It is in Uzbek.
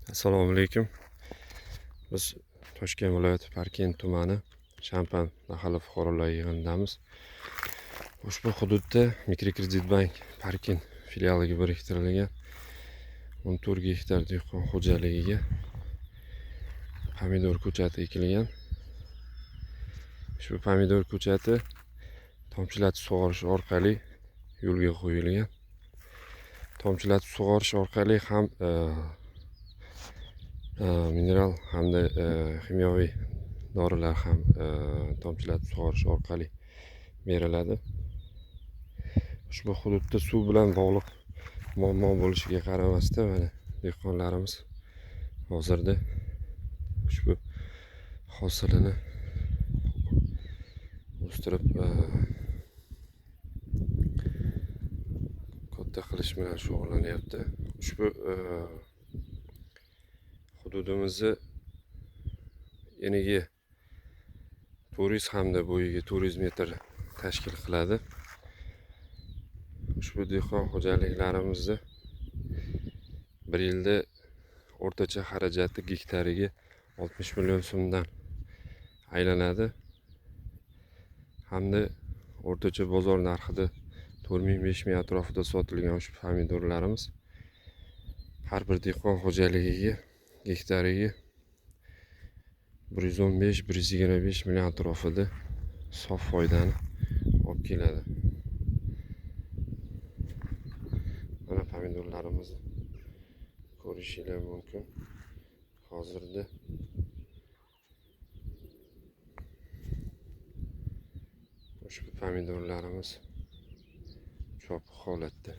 Assalomu alaykum. Biz Toshkent viloyati Parkent tumani Shampan mahalla fuqarolar yig'inidamiz. Ushbu hududda Mikrokredit bank Parkent filialiga biriktirilgan 14 gektar dehqon xo'jaligiga pomidor ko'chati ekilgan. Ushbu pomidor ko'chati tomchilatib sug'orish orqali yo'lga qo'yilgan. Tomchilatib sug'orish orqali ham mineral hamda kimyoviy dorilar ham tomchilatib sug'orish orqali beriladi. Ushbu hududda suv bilan bog'liq muammo bo'lishiga qaramasdan mana dehqonlarimiz hozirda ushbu hosilini o'stirib katta qilish bilan shug'ullanyapti. Ushbu hududimizni eniga 400 hamda bo'yiga 400 metr tashkil qiladi. Ushbu dehqon xo'jaliklarimizni bir yilda o'rtacha xarajati gektariga 60 million so'mdan aylanadi. Hamda o'rtacha bozor narxida 4000-5000 atrofida sotilgan ushbu pomidorlarimiz har bir dehqon xo'jaligiga gektariga 115-125 million atrofida sof foydani olib keladi. Mana pomidorlarimizni ko'rishingiz mumkin. Hozirda ushbu pomidorlarimiz chopiq holatda.